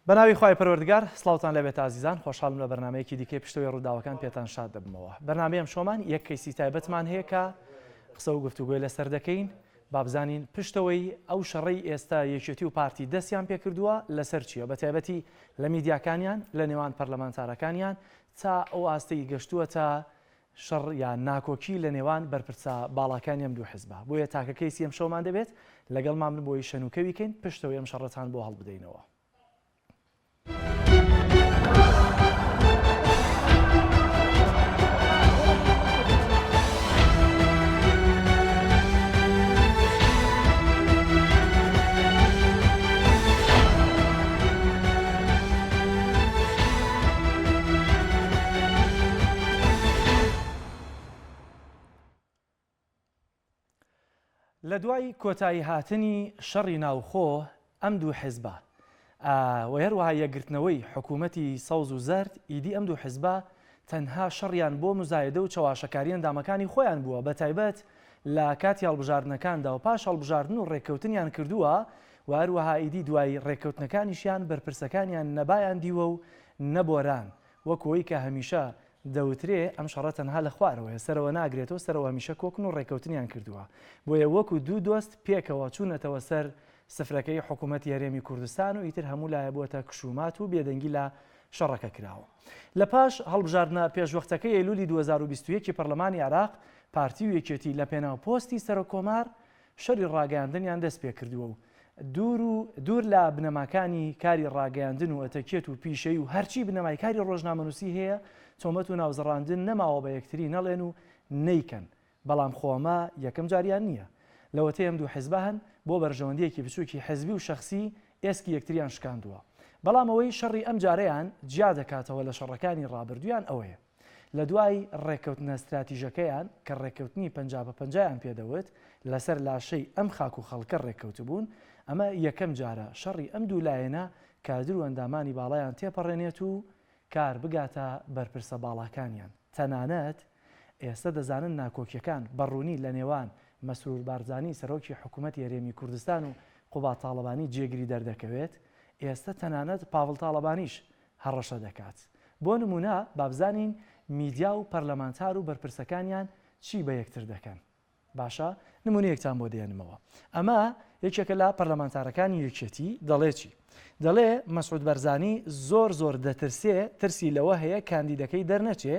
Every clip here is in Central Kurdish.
بەناوی خوای پەروەردگار سڵاوتان لێبێت ئازیزان خۆشحاڵم لە بەرنامەیەکی دیکەی پشتەوەی ڕووداوەکان پێتان شاد دەبمەوە بەرنامەی ئەمشۆمان یەک کەیسی تایبەتمان هەیە کە قسە و گفتوگۆی لەسەر دەکەین با بزانین پشتەوەی ئەو شەڕەی ئێستا یەکێتی و پارتی دەستیان پێکردووە لەسەر چییە بە تایبەتی لە میدیاکانیان لە نێوان پەرلەمانتارەکانیان تا ئەو ئاستەی گەشتووە تا شەڕ یان ناکۆکی لە نێوان بەرپرسە باڵاکانی ئەم دوو حزبە. بۆیە تاکە کەیسی ئەم شەومان دەبێت، لەگەڵمان بن بۆی شەنوکەوی کەین، پشتەوەی ئەم شەڕەتان بۆ هەڵبدەینەوە. لە دوای کۆتایی هاتنی شەڕی ناوخۆ ئەم دوو حزبە و هەروەها یەکگرتنەوەی حکوومەتی سەوز و زەرد ئیدی ئەم دوو حزبە تەنها شەڕیان بۆ مزایدە و چەواشەکاری ئەندامەکانی خۆیان بووە بە تایبەت لە کاتی هەڵبژاردنەکاندا و پاش هەڵبژاردن و ڕێککەوتنیان کردووە و هەروەها ئیدی دوای ڕێککەوتنەکانیشیان بەرپرسەکانیان نە بایان دیوە و نە بۆران وەک ئەوەی کە هەمیشە دەوترێ ئەم شەڕە تەنها لە خوارەوەیە سەرەوە ناگرێتەوە سەرەوە هەمیشە کۆکن و ڕێککەوتنیان کردووە بۆیە وەکو دوو دۆست پێکەوە چوونەتەوە سەر سفرەکەی حکوومەتی هەرێمی کوردستان و ئیتر هەموو لایە بووەتە کشومات و بێدەنگی لە شەڕەکە کراوە. لە پاش هەڵبژاردنە پێشوەختەکەی ئەیلولی 2021 ی پەرلەمانی عێراق، پارتی و یەکێتی لە پێناو پۆستی سەرۆککۆمار شەری ڕاگەیاندنیان دەست پێکردووە و دوور و دوور لە بنەماکانی کاری ڕاگەیاندن و ئەتەکێت و پیشەیی و هەرچی بنەمای کاری ڕۆژنامەنووسی هەیە تۆمەت و ناوزڕاندن نەماوە بە یەکتری نەڵێن و نەیکەن بەڵام خۆ ئەمە یەکەم جاریان نییە لەوەتەی ئەم دوو حزبە هەن بۆ بەرژەوەندییەکی بچووکی حزبی و شەخسی ئێسکی یەکتریان شکاندووە. بەڵام ئەوەی شەڕی ئەم جارەیان جیا دەکاتەوە لە شەڕەکانی ڕابردوویان ئەوەیە لە دوای ڕێککەوتنە ستراتیژەکەیان کە ڕێککەوتنی 50 بە پەنجایان پێ دەوت لەسەر لاشەی ئەم خاک و خەڵکە ڕێککەوتبوون ئەمە یەکەم جارە شەڕی ئەم دوو لایەنە کادر و ئەندامانی باڵایان تێپەڕێنێت و کار بگاتە بەرپرسە باڵاکانیان تەنانەت ئێستە دەزانن ناکۆکیەکان بە ڕوونی لە نێوان مەسرور بارزانی سەرۆکی حکومەتی هەرێمی کوردستان و قوباد تاڵەبانی جێگری دەردەکەوێت، ئێستە تەنانەت پاڤڵ تاڵەبانیش هەڕەشە دەکات. بۆ نموونە با بزانین میدیا و پەرلەمانتار و بەرپرسەکانیان چی بە یەکتر دەکەن. باشە نمونەیەکتان بۆ دێنمەوە ئەمە یەکێکە لە پەرلەمانتارەکانی یەکێتی دەڵێ چی دەڵێ مەسعود بەرزانی زۆر زۆر دەترسێ ترسی لەوە هەیە کاندیدەکەی دەرنەچێ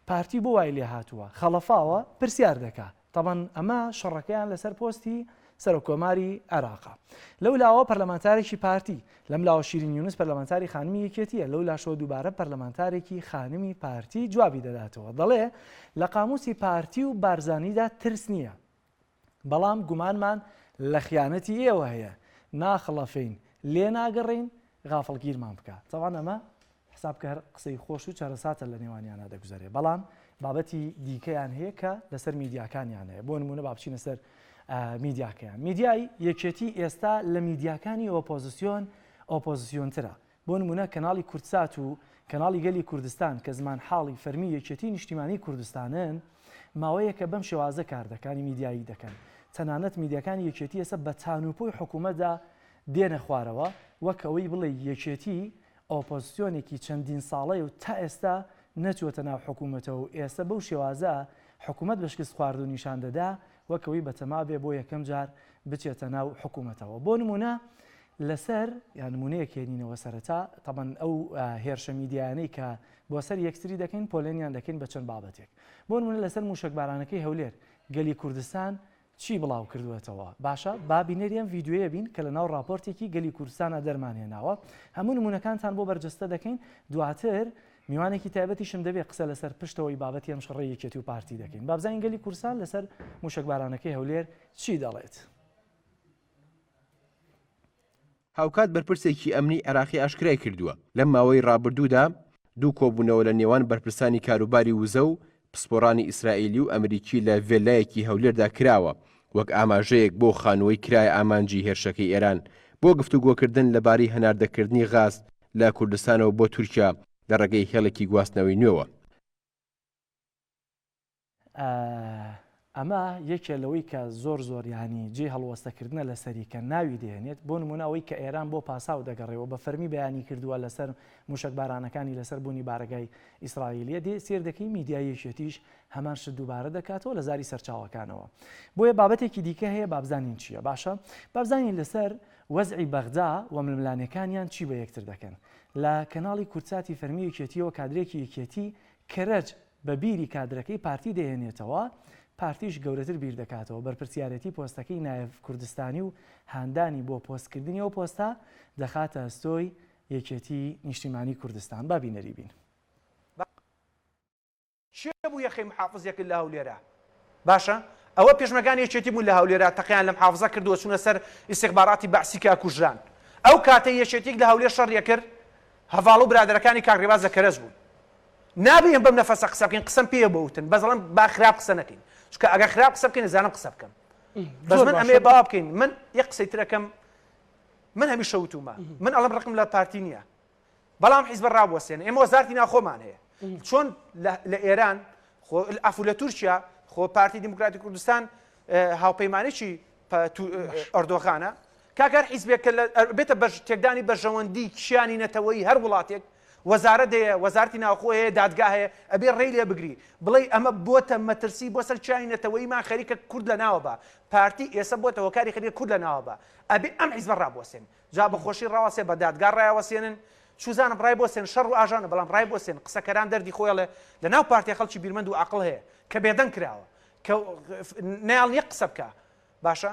پارتی بۆ وای لێ هاتووە خەڵەفاوە پرسیار دەکا تەبەن ئەمە شەڕەکەیان لەسەر پۆستی سەرۆک کۆماری عێراقە. لەو لاوە پەرلەمانتارێکی پارتی، لەم لاوە شیرین یونس پەرلەمانتاری خانمی یەکێتییە، لەو لاشەوە دووبارە پەرلەمانتارێکی خانمی پارتی جوابی دەداتەوە دەڵێ لە قاموسی پارتی و بارزانیدا ترس نییە، بەڵام گومانمان لە خیانەتی ئێوە هەیە، ناخڵەفێین، لێ ناگەڕێین، غافڵگیرمان بکە. تەبعەن ئەمە حساب کە هەر قسەی خۆش و چەرەساتە لە نێوانیانا دەگوزەرێ بەڵام بابەتی دیکەیان هەیە کە لەسەر میدیاکانیان هەیە بۆ نمونە با بچینە سەر میدیاکەیان میدیای یەکێتی ئێستا لە میدیاکانی ئۆپۆزیسیۆن ئۆپۆزیسیۆنترە بۆ نمونە کەناڵی کوردسات و کەناڵی گەلی کوردستان کە زمان حاڵی فەرمی یەکێتی نیشتیمانی کوردستانن ماوەیەکە بەم شێوازە کار دەکانی میدیایی دەکەن تەنانەت میدیاکانی یەکێتی ئێستا بە تانوپۆی حکوومەتدا دێنە خوارەوە وەک ئەوەی بڵێ یەکێتی ئۆپۆزسیۆنێکی چەندین ساڵەیە و تا ئێستا نەچووەتە ناو حکوومەتەوە و ئێستا بەو شێوازە حکوومەت بە شکستخواردوو نیشان دەدا وەک ئەوەی بەتەما بێ بۆ یەکەم جار بچێتە ناو حکوومەتەوە. بۆ نموونە لەسەر یان نموونەیەک هێنینەوە سەرەتا تەبەن ئەو هێرشە میدیایانەی کە بۆ سەر یەکتری دەکەین پۆلێنیان دەکەین بە چەند بابەتێک. بۆ نموونە لەسەر مووشەکبارانەکەی هەولێر گەلی کوردستان چی بڵاو کردووەتەوە؟ باشە با بینەری ئەم ڤیدیۆیە بین کە لەناو ڕاپۆرتێکی گەلی کوردستانا دەرمان هێناوە هەموو نموونەکانتان بۆ بەرجەستە دەکەین دواتر میوانێکی تایبەتیشم دەبێ قسە لەسەر پشتەوەی بابەتی ئەم شەڕەی یەکێتی و پارتی دەکەین با بزانین گەلی کوردستان لەسەر موشەکبارانەکەی هەولێر چی دەڵێت. هاوکات بەرپرسێکی ئەمنی عێراقی ئاشکرای کردووە، لەم ماوەی ڕابردوودا دوو کۆبوونەوە لە نێوان بەرپرسانی کاروباری وزە و پسپۆڕانی ئیسرائیلی و ئەمریکی لە ڤێلایەکی هەولێردا کراوە، وەک ئاماژەیەک بۆ خانووەی کرایە ئامانجی هێرشەکەی ئێران، بۆ گفتوگۆکردن لەبارەی هەناردەکردنی غاز لە کوردستانەوە بۆ تورکیا لە ڕێگەی هێڵێکی گواستنەوەی نوێوە. ئەمە یەکێ لەوەی کە زۆر زۆر یانی جێی هەڵوەستەکردنە لەسەری کە ناوی دێنێت، بۆ نموونە ئەوەی کە ئێران بۆ پاساو دەگەڕێ و بە فەرمی بەیانی کردووە لەسەر مووشەکبارانەکانی لەسەر بوونی بارەگای ئیسرائیلیە دێ سێر دەکەی میدیای یەکێتیش هەمان شت دووبارە دەکاتەوە لە زاری سەرچاوەکانەوە. بۆیە بابەتێکی دیکە هەیە با بزانین چییە باشە با بزانین لەسەر وەزعی بەغدا و ململانێکانیان چی بە یەکتر دەکەن لە کەناڵی کوردساتی فەرمی یەکێتیەوە کادرێکی یەکێتی کەرەج بە بیری کادرەکەی پارتی دەهێنێتەوە، پارتیش گەورەتر بیر دەکاتەوە، بەرپرسیارێتی پۆستەکەی نایەف کوردستانی و هاندانی بۆ پۆستکردنی ئەو پۆستە دەخاتە ئەستۆی یەکێتی نیشتیمانی کوردستان. با بینەری بین. کێ بوو یەخەی محافزێکت لە هەولێرا؟ باشە ئەوە پێشمەرگانی یەکێتی بوون لە هەولێرا تەقەیان لە محافزە کردووە چوونە سەر ئیستخباراتی بەعسی کە کوژران ئەو کاتەی یەکێتیک لە هەولێر شەڕیە کرد هەڤاڵ و برادەرەکانی کاک ڕێباز لە کەرەج بوون نابێ ئێمە بەم نەفەسە قسە بکەین قسەم پێیە بۆ وتن بەس ئەڵێم با خراپ قسە نەکەین چونکە ئەگەر خراپ قسە بکەین ئەزانم قسە بکەم بەس من ئەمێ با بکەین من یەک قسەی ترەکەم من هەمیشە وتومە من ئەڵم ڕقم لە پارتی نییە بەڵام حیزبە ڕابوەستێنە ئێمە وەزارتی ناوخۆمان هەیە چۆن لە ئێران خۆ ئەفو لە تورکیا خۆ پارتی دیموکراتی کوردستان هاوپەیمانێکی ئەردۆغانە کاک هەر حیزبێک کە بێتە بەش تێکدانی بەرژەوەندی کیانی نەتەوەیی هەر وڵاتێک وەزارەت هەیە وەزارتی ناوخۆ هەیە دادگا هەیە ئەبێ ڕێی لێ بگری بڵێی ئەمە بۆتە مەترسی بۆ سەر کیانی نەتەوەییمان خەریکە کورد لە ناوە بە پارتی ئێسە بۆتە هۆکاری خەریکە کورد لە ناوە بە ئەبێ ئەم حیزبە ڕابوەستێن جا بە خۆشی ڕاوەسێ بە دادگا ڕایەوەسێنن چوزانم ڕای بۆسێن شەڕ و ئاژانە بەڵام ڕای بۆسێن قسەکەران دەردی خۆیڵێ لە ناو پارتی خەڵکی بیرمەند و عەقڵ هەیە کە بێدەنگ کراوە کە نەیاڵ یەک قسە بکا باشە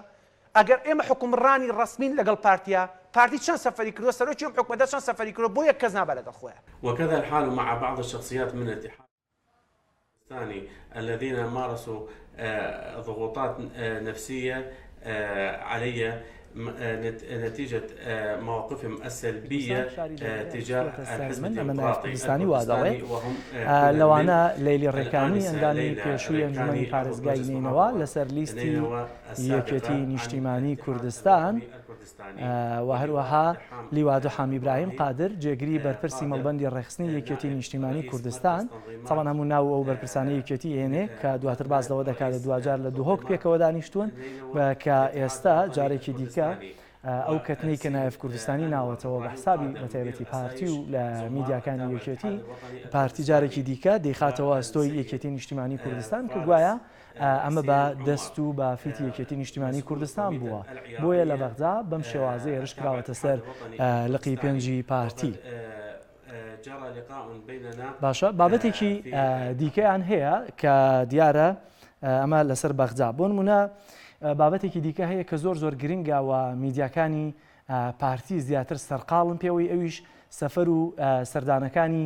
ئەگەر ئێمە حوکمڕانی ڕەسمین لەگەڵ پارتیا، پارتی چەند سەفەری کردوە سەرۆکی ئەم حکومەتە چەند سەفەری کردوە بۆ یەک کەس نابا لەگەڵ خۆیا. وكذا الحال مع بعض الشخصيات من الاتحاد الكردستاني الذين مارسوا ضغوطات نفسية علي نتيجة مواقفهم السلبية کوردستان شاری دەڤەرە تجاه خستووەتە سەر الحزب من ئەمە نایف الديمقراطي کوردستانی وا دەڵێ الكردستاني وهم كل من لەوانە لەیلی ڕێکانی الآنسة ئەندامی ليلى پێشووی ئەنجومەنی ريكاني عضو پارێزگای مجلس نەینەوا محافظة لەسەر لیستی نينوى یەکێتی السابقة عن نیشتیمانی الاتحاد کوردستان الوطني الكردستاني و ولواء هەروەها دحام لیوا دحام ئیبراهیم إبراهيم قادر جێگری بەرپرسی قادر مەڵبەندی ڕێکخستنی یەکێتی نائب نیشتیمانی رئيس کوردستان مركز تنظيمات تەبعەن هەموو ناو ئەو بەرپرسانەی یەکێتی ئێنێ کە دواتر باس نائب لەوە دەکات رئيس دواجار لە دهۆک تنظيمات پێکەوە دانیشتوون نينوى کە الاتحاد ئێستا الوطني جارێکی دیکە الكردستاني ئەو کەتنەی کە نایف والسيد کوردستانی أنور ناوەتەوە بە إبراهيم حسابی قادر بە تایبەتی مدير پارتی أسايش و لە زوار میدیاکانی التابع یەکێتی للاتحاد الوطني پارتی جارێکی الكردستاني دیکە دەیخاتەوە ئەستۆی والسيد یەکێتی نیشتیمانی کوردستان کە فارس گوایە ئەمە بە حسين عمر دەست و بە فیتی یەکێتی نیشتیمانی مسؤول کوردستان كوميتة بووە بۆیە لە العراقية بەغدا بەم شێوازە هێرش التابع کراوەتە للاتحاد سەر الوطني لقی الكردستاني پێنجی پارتی. وقد جرى لقاء بيننا باشە بابەتێکی في دیکەیان هەیە کە دیارە ئەمە لەسەر بەغدا بۆ نمونە بابەتێکی دیکە هەیە کە زۆر زۆر گرنگە و میدیاکانی پارتی زیاتر سەرقاڵن پێوەی ئەویش سەفەر و سەردانەکانی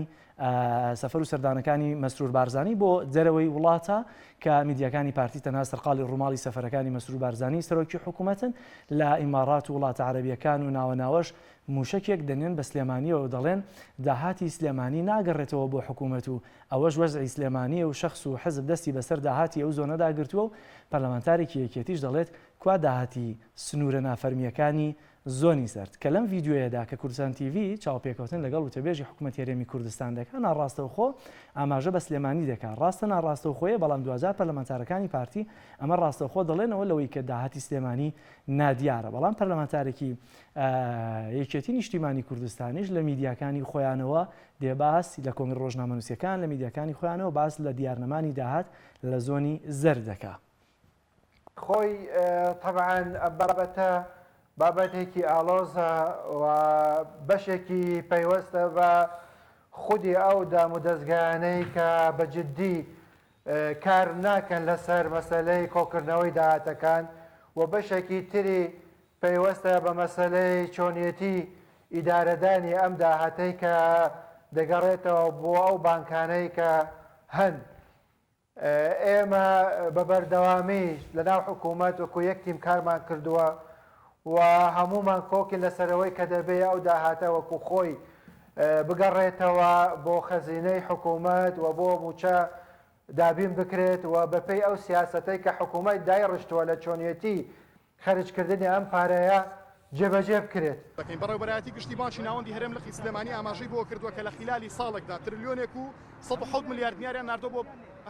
سەفەر و سەردانەکانی مەسرور بارزانی بۆ دەرەوەی وڵاتە کە میدیاکانی پارتی تەنها سەرقاڵی ڕووماڵی سەفەرەکانی مەسرور بارزانی سەرۆکی حکوومەتن لە ئیماڕات و وڵاتە عەرەبیەکان و ناوەناوەش مووشەکێک دەنێن بە سلێمانیەوە و دەڵێن داهاتی سلێمانی ناگەڕێتەوە بۆ حکوومەت و ئەوەش وەزعی سلێمانیە و شەخس و حزب دەستی بەسەر داهاتی ئەو زۆنەدا گرتووە و پەرلەمانتارێکی یەکێتیش دەڵێت کوا داهاتی سنوورە نافەرمییەکانی زۆنی زەرد؟ کە لەم ڤیدیۆیەدا کە کوردستان تیڤی چاوپێکەوتن لەگەڵ وتەبێژی حکومەتی هەرێمی کوردستان دەکا ناڕاستەوخۆ ئاماژە بە سلێمانی دەکا ڕاستە ناڕاستەوخۆیە بەڵام دواجار پەرلەمانتارەکانی پارتی ئەمە ڕاستەوخۆ دەڵێنەوە لەوەی کە داهاتی سلێمانی نادیارە بەڵام پەرلەمانتارێکی یەکێتی نیشتیمانی کوردستانیش لە میدیاکانی خۆیانەوە دێ باس لە کۆنگرە ڕۆژنامەنووسیەکان لە میدیاکانی خۆیانەوە باس لە دیارنەمانی داهات لە زۆنی زەرد دەکا. خۆی تەبعەن ئەم بابەتە بابەتێکی ئاڵۆزە و بەشێکی پەیوەستە بە خودی ئەو دامودەزگایانەی کە بە جدی کار ناکەن لەسەر مەسەلەی کۆکردنەوەی داهاتەکان و بەشێکی تری پەیوەستە بە مەسەلەی چۆنیەتی ئیدارەدانی ئەم داهاتەی کە دەگەڕێتەوە بۆ ئەو بانکانەی کە هەن. ئێمە بە بەردەوامی لەناو حکوومەت وەکو یەک تیم کارمان کردووە و هەموومان کۆکین لەسەر ئەوەی کە دەبێ ئەو داهاتە وەکو خۆی بگەڕێتەوە بۆ خەزینەی حکوومەت و بۆ مووچە دابین بکرێت و بەپێی ئەو سیاسەتەی کە حکوومەت دایڕشتووە لە چۆنیەتی خەرجکردنی ئەم پارەیە جێبەجێ بکرێت. دەکەین. بەڕێوەبەرایەتی گشتی بانکی ناوەندی هەرێم لقی سلێمانی ئاماژەی بەوە کردووە کە لە خیلالی ساڵێکدا ترلیۆنێک و 107 ملیار دیناریان ناردووە بۆ.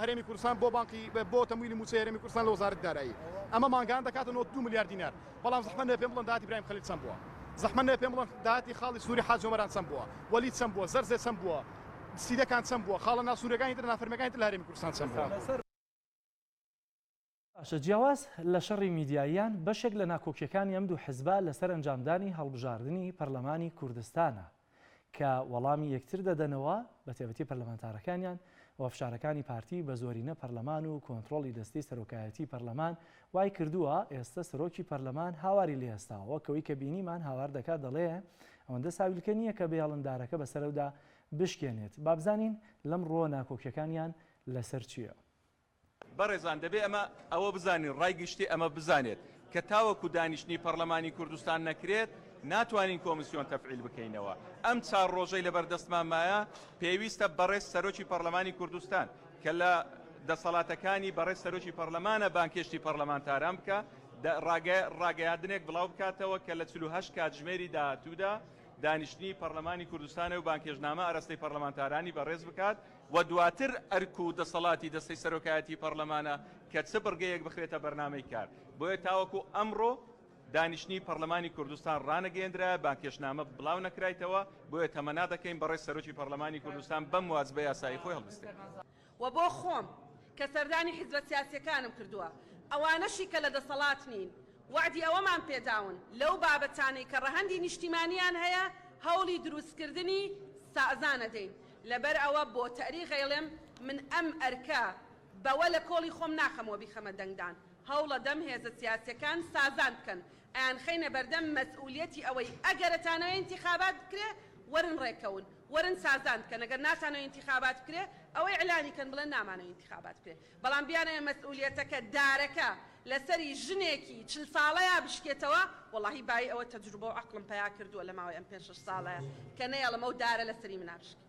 هەرێمی کوردستان بۆ بانقی بۆ تەمویلی مووچەی هەرێمی کوردستان لە وەزارەتی دارایی. ئەمە مانگانە دەکاتە 92 ملیار دینار. بەڵام زەحمەت نەبێ پێم بڵێن داهاتی برایم خەلیل چەند بووە؟ زەحمەت نەبێ پێم بڵێن داهاتی خاڵی سنووری حاجی ئۆمەران چەند بووە؟ وەلید چەند بووە؟ زەرزێ چەند بووە؟ سیدەکان چەند بووە؟ خاڵە ناسنووریەکانی تر، نافەرمیەکانی تر لە هەرێمی کوردستان چەند بووە؟ باشە جیاواز لە شەڕی میدیاییان، بەشێک لە ناکۆکیەکانی ئەم دوو حزبە لەسەر ئەنجامدانی هەڵبژاردنی پەرلەمانی کوردستانە کە وەڵامی یەکتر دەدەنەوە بەتایبەتی پەرلەمانتارەکانیان و فشارەکانی پارتی بە زۆرینە پەرلەمان و کۆنترۆڵی دەستەی سەرۆکایەتی پەرلەمان وای کردووە ئێستە سەرۆکی پەرلەمان هاواری لێ هەستاوە وەک ئەوەی کە بینیمان هاوار دەکات دەڵێ ئەوەندە ساویلکە نییە کە بێڵن دارەکە بەسەرەودا بشکێنێت با بزانین لەم ڕووە ناکۆکیەکانیان لەسەر چییە. بەڕێزان دەبێ ئەمە ئەوە بزانین ڕای گشتی ئەمە بزانێت کە تاوەکو دانیشتنی پەڕلەمانی کوردستان نەکرێت ناتوانین کۆمسیۆن تەفعیل بکەینەوە ئەم چار ڕۆژەی لەبەر دەستمان مایە پێویستە بەڕێز سەرۆکی پەڕلەمانی کوردستان کە لە دەسەڵاتەکانی بەڕێز سەرۆکی پەڕلەمانە بانگهێشتی پەڕلەمانتاران بکا ڕاگەیاندنێک بڵاو بکاتەوە کە لە 48 کاتژمێری داهاتوودا دانیشتنی پەڕلەمانی کوردستانە و بانگهێشتنامە ئاراستەی پەڕلەمانتارانی بەڕێز بکات و دواتر ئەرک و دەسەڵاتی دەستەی سەرۆکایەتی پەڕلەمانە کە چ بڕگەیەک بخرێتە بەرنامەی کار. بۆیە تاوەکو ئەمڕۆ دانیشتنی پەڕلەمانی کوردستان ڕانەگەیەندرایە، بانگهێشتنامە بڵاو نەکرایتەوە، بۆیە تەمەنا دەکەین بەڕێز سەرۆکی پەڕلەمانی کوردستان بەم واجبە یاسایی خۆی هەڵبستێت. و بۆ خۆم کە سەردانی حیزبە سیاسیەکانم کردووە، ئەوانەشی کە لە دەسەڵات نین، وەعدی ئەوەمان پێداون لەو بابەتانەی کە ڕەهەندی نیشتیمانیان هەیە هەوڵی دروستکردنی سازان ئەدەین، لەبەر ئەوە بۆ تەریق ئەیڵێم من ئەم ئەرکە بەوە لە کۆڵی خۆم ناخەمەوە بیخەمە دەنگدان، هەوڵەدەم هێزە سیاسیەکان سازان بکەن، ئەیانخەینە بەردەم مەسئولیەتی ئەوەی ئەگەر ئەتانەوێ ئینتیخابات بکرێ وەرن ڕێکەون، وەرن سازان بکەن، ئەگەر ناتانەوێ ئینتیخابات بکرێ ئەوە ئیعلانی کەن بڵێن نامانەوێ ئینتیخابات بکرێ، بەڵام بیانەوێ مەسئولیەتەکە، دارەکە لەسەری ژنێکی 40 ساڵەیا بشکێتەوە، وەڵاهی بایی ئەوە تەجروبە و عەقڵم پەیا کردووە لە ماوەی ئەم پێنج شەش ساڵەیا کە نەیەڵم ئەو دارە لەسەری منا بشکێ.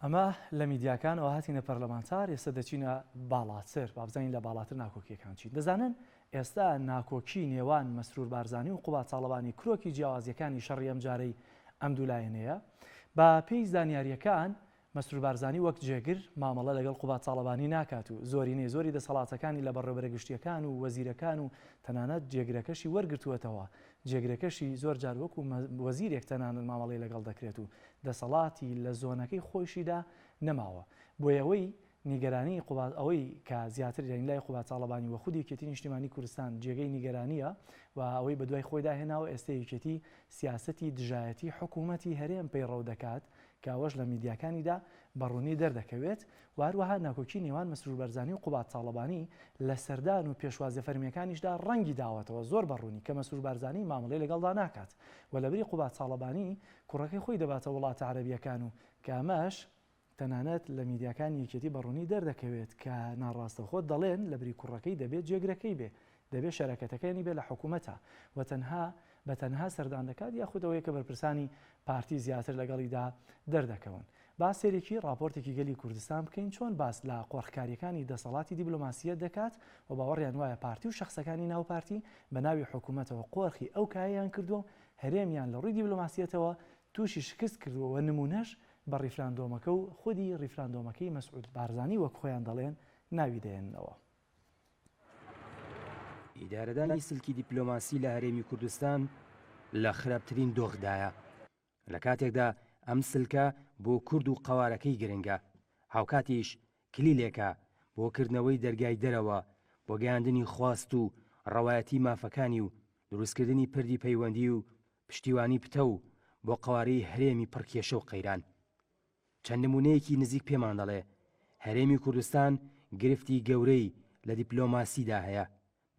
ئەمە لە میدیاکانەوە هاتینە پەرلەمانتار، ئێستا دەچینە باڵاتر، با بزانین لە باڵاتر ناکۆکییەکان چین. دەزانن ئێستا ناکۆکی نێوان مەسرور بارزانی و قوباد تاڵەبانی کرۆکی جیاوازییەکانی شەڕی ئەمجارەی ئەم دوو لایەنەیە؟ بە پێی زانیارییەکان مەسرور بارزانی وەک جێگر مامەڵە لەگەڵ قوباد تاڵەبانی ناکات و زۆرینەی زۆری دەسەڵاتەکانی لە بەڕێوبەرە گشتییەکان و وەزیرەکان و تەنانەت جێگرەکەشی وەرگرتووەتەوە، جێگرەکەشی زۆر جار وەکو وەزیرێک تەنانەت مامەڵەی لەگەڵ دەکرێت و دەسەڵاتی لە زۆنەکەی خۆیشیدا نەماوە. بۆیە ئەوەی نیگەرانیی قوباد ئەوەی کە زیاتر یانی لای قوباد تاڵەبانی و خودی یەکێتی نیشتیمانی کوردستان جێگەی نیگەرانییە و ئەوەی بەدوای خۆیدا هێناوە ئێستە یەکێتی سیاسەتی دژایەتی حکوومەتی هەرێم پەیڕەو دەکات کە ئەوەش لە میدیاکانیدا بە ڕوونی دەردەکەوێت و هەروەها ناکۆکی نێوان مەسرور بەرزانی و قوباد تاڵەبانی لە سەردان و پێشوازیە فەرمییەکانیشدا ڕەنگی داوەتەوە زۆر بە ڕوونی کە مەسرور بارزانی مامەڵەی لەگەڵدا ناکات و لەبری قوباد تاڵەبانی کوڕەکەی خۆی دەباتە وڵاتە عەرەبییەکان و کە ئەمەش تەنانەت لە میدیاکانی یەکێتی بە ڕوونی دەردەکەوێت کە ناڕاستەوخۆ دەڵێن لەبری کوڕەکەی دەبێت جێگرەکەی بێ دەبێت شەرەکەتەکەیانی بێ لە حکومەتا و تەنها بە تەنها سەردان دەکات یاخود ئەوەیە کە بەرپرسانی پارتی زیاتر لەگەڵیدا دەردەکەون. با سەیرێکی ڕاپۆرتێکی گەلی کوردستان بکەین چۆن باس لە قۆرخکاریەکانی دەسەڵاتی دیبلۆماسیەت دەکات و باوەڕیان وایە پارتی و شەخسەکانی ناو پارتی بە ناوی حکومەتەوە قۆرخی ئەو کایەیان کردووە و هەرێمیان لە ڕووی دیبلۆماسیەتەوە تووشی شکست کردووە و نموونەش بە ڕیفراندۆمەکە و خودی ڕیفراندۆمەکەی مەسعود بارزانی وەک خۆیان دەڵێن ناوی دەهێننەوە. ئیدارەدانی سلکی دیپلۆماسی لە هەرێمی کوردستان لە خراپترین دۆخدایە، لە کاتێکدا ئەم سلکە بۆ کورد و قەوارەکەی گرنگە، هاوکاتیش کلیلێکە بۆ کردنەوەی دەرگای دەرەوە بۆ گەیاندنی خواست و ڕەوایەتی مافەکانی و دروستکردنی پردی پەیوەندی و پشتیوانی پتەو بۆ قەوارەی هەرێمی پڕ کێشە و قەیران. چەند نموونەیەکی نزیک پێمان دەڵێ هەرێمی کوردستان گرفتی گەورەی لە دیپلۆماسیدا هەیە،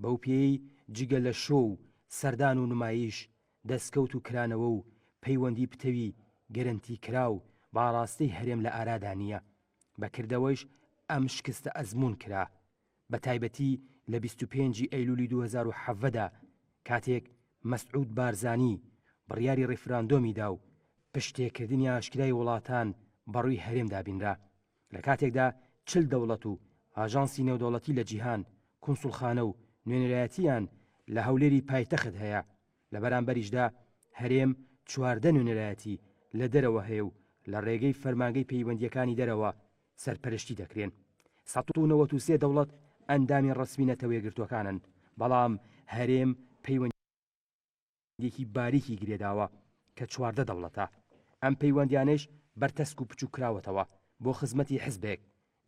بەو پێیەی جگە لە شۆ و سەردان و نمایش، دەستکەوت و کرانەوە و پەیوەندی پتەوی گەرەنتی کراو بە ئاڕاستەی هەرێم لە ئارادا نییە. بە کردەوەیش ئەم شکستە ئەزموون کرا. بە تایبەتی لە 25 ی ئەیلولی 2017 دا کاتێک مەسعود بارزانی بڕیاری ڕیفراندۆمی دا و پشتتێکردنی ئاشکرای وڵاتان بەڕووی هەرێمدا بینرا لە کاتێکدا 40 دەوڵەت و ئاژانسی نێودەوڵەتی لە جیهان کونسوڵخانە و نوێنەرایەتییان لە هەولێری پایتەخت هەیە لە بەرامبەریشدا هەرێم 14 نوێنەرایەتی لە دەرەوە هەیە و لە ڕێگەی فەرمانگەی پەیوەندییەکانی دەرەوە. سەرپەرشتی دەکرێن. 193 دەوڵەت ئەندامی ڕەسمی نەتەوەیەکگرتووەکانن، بەڵام هەرێم پەیوەندییەکی باریکی گرێداوە کە 14 دەوڵەتە. ئەم پەیوەندیانەیش بەرتەسک و بچووککراوەتەوە بۆ خزمەتی حزبێک،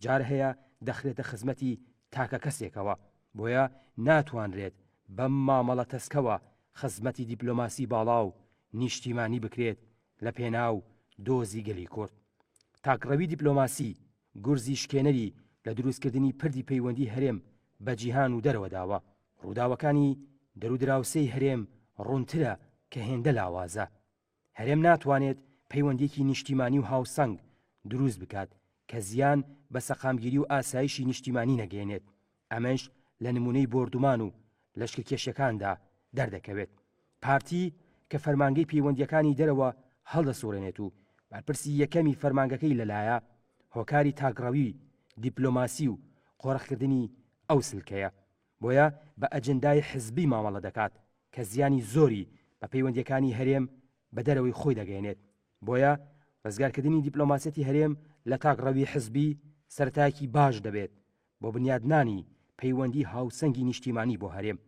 جار هەیە دەخرێتە خزمەتی تاکە کەسێکەوە، بۆیە ناتوانرێت بەم مامەڵە تەسکەوە خزمەتی دیپلۆماسی باڵا و نیشتیمانی بکرێت لە پێناو دۆزی گەلی کورد. تاکڕەوی دیپلۆماسی گورزی شکێنەری لە دروستکردنی پردی پەیوەندی هەرێم بە جیهان و دەرەوە داوە. ڕووداوەکانی دەرودراوسێی هەرێم ڕوونترە کە هێندە لاوازە. هەرێم ناتوانێت پەیوەندییەکی نیشتیمانی و هاوسەنگ دروست بکات کە زیان بە سەقامگیری و ئاسایشی نیشتیمانی نەگەیەنێت، ئەمەش لە نمونەی بۆردومان و لەشکرکێشیەکاندا دەردەکەوێت. پارتی کە فەرمانگەی پەیوەندییەکانی دەرەوە هەڵدەسوڕێنێت و بەرپرسی یەکەمی فەرمانگەکەی لەلایە، هۆکاری تاکڕەوی دیپلۆماسی و قۆرخکردنی ئەو سلکەیە. بۆیە بە ئەجندای حزبی مامەڵە دەکات کە زیانی زۆری بە پەیوەندییەکانی هەرێم بە دەرەوەی خۆی دەگەیەنێت. بۆیە ڕزگارکردنی دیپلۆماسیەتی هەرێم لە تاکڕەوی حزبی سەرەتایەکی باش دەبێت بۆ بنیادنانی پەیوەندی هاوسەنگی نیشتیمانی بۆ هەرێم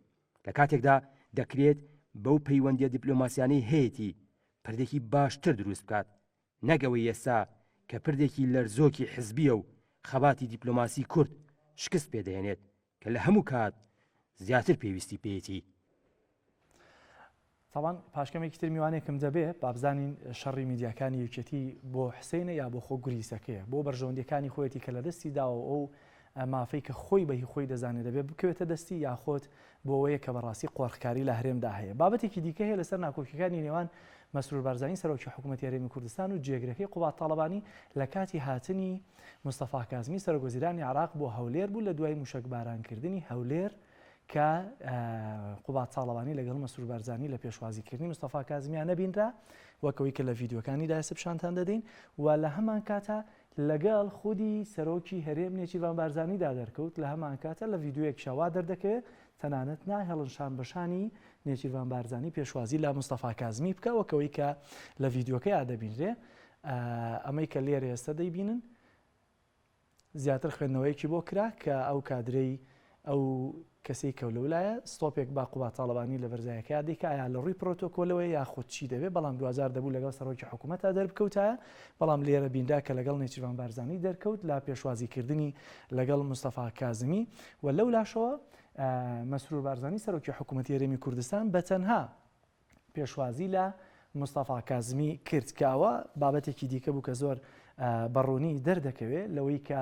لە کاتێکدا دەکرێت بەو پەیوەندیە دیپلۆماسیانەی هەیەتی پردێکی باشتر دروست بکات نەک ئەوەی ئێستا کە پردێکی لەرزۆکی حزبیە و خەباتی دیپلۆماسی کورد شکست پێدەهێنێت کە لە هەموو کات زیاتر پێویستی پێیەتی. تاوان پاش کەمێکی تر میوانێکم دەبێ بابزانین شەڕی میدیاکانی یەکێتی بۆ حسینە یا بۆ خۆ گریسەکەیە بۆ بەرژەوەندیەکانی خۆیەتی کە لە دەستی داوە ئەو مافەی کە خۆی بەهی خۆی دەزانێت دەبێت بکەوێتە دەستی یاخۆت بۆەوەیە کە بەڕاستی قۆرخکاری لە هەرێمدا هەیە بابەتێکی دیکە هەیە لەسەر ناکۆکیەکانی نێوان مەسرور بارزانی سەرۆکی حکوومەتی هەرێمی کوردستان و جێگرەکەی قوباد تاڵەبانی لە کاتی هاتنی مستەفا کازمی سەرۆکوەزیرانی عێراق بۆ هەولێر بوو لە دوای مووشەکبارانکردنی هەولێر کە قوباد تاڵەبانی لەگەڵ مەسرور بارزانی لە پێشوازیکردنی مستەفا کازمیان نەبینرا وەک ئەوەی کە لە ڤیدیۆکانیدا ئێستا پیشانتان دەدەین و لە هەمان کاتا لەگەڵ خودی سەرۆکی هەرێم نێچیرڤان بارزانیدا دەرکەوت لە هەمان کاتە لە ڤیدیۆیەکیشا وا دەردەکەوێت تەنانەت ناهێڵن شان بە شانی نێچیرڤان بارزانی پێشوازی لە مستەفا کازمی بکە وەک ئەوەی کە لە ڤیدیۆکەیا دەبینرێ ئەمەی کە لێرە ئێستا دەیبینن زیاتر خوێندنەوەیەکی بۆ کرا کە ئەو کادرەی ئەو کەسەی کە لەولایە ستۆپێک با قوباد تاڵەبانی لە بەرزایەکەیا دەیکا ئایا لە ڕووی پرۆتۆکۆلەوەیە یاخود چی دەبێ بەڵام دواجار دەبوو لەگەڵ سەرۆکی حکوومەتا دەربکەوتایە بەڵام لێرە بینرا کە لەگەڵ نێچیرڤان بارزانی دەرکەوت لە پێشوازیکردنی لەگەڵ مستەفا کازمی و لەولاشەوە مەسرور بارزانی سەرۆکی حکوومەتی هەرێمی کوردستان بە تەنها پێشوازی لە مستەفا کازمی کرد کە ئەوە بابەتێکی دیکە بوو کە زۆر بەڕوونی دەردەکەوێت لەوەی کە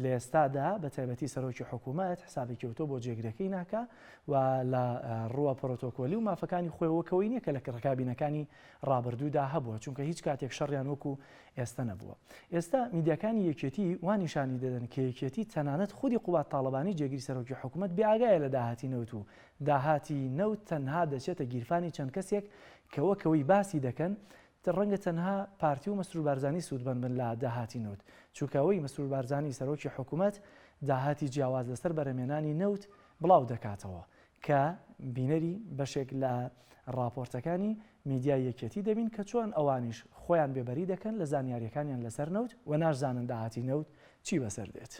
لە ئێستادا بە تایبەتی سەرۆکی حکوومەت حسابێکی ئەوتۆ بۆ جێگرەکەی ناکا و لە ڕووە پرۆتۆکۆلی و مافەکانی خۆی وەکەوەی نییە کە لە کابینەکانی ڕابردوودا هەبووە چونکە هیچ کاتێک شەڕیان وەکو ئێستا نەبووە ئێستا میدیاکانی یەکێتی وا نیشانی دەدەن کە یەکێتی تەنانەت خودی قوباد تاڵەبانی جێگری سەرۆکی حکوومەت بێ ئاگایە لە داهاتی نەوت و داهاتی نەوت تەنها دەچێتە گیرفانی چەند کەسێک کە وەک ئەوەی باسی دەکەن ڕەنگە تەنها پارتی و مەسرور بارزانی سوودمەند بن لە داهاتی نەوت چونکە ئەوەی مەسرور بارزانی سەرۆکی حکومەت داهاتی جیاواز لەسەر بەرهەمهێنانی نەوت بڵاو دەکاتەوە کە بینەری بەشێک لە ڕاپۆرتەکانی میدیای یەکێتی دەبین کە چۆن ئەوانیش خۆیان بێبەری دەکەن لە زانیاریەکانیان لەسەر نەوت و ناشزانن داهاتی نەوت چی بەسەر دێت.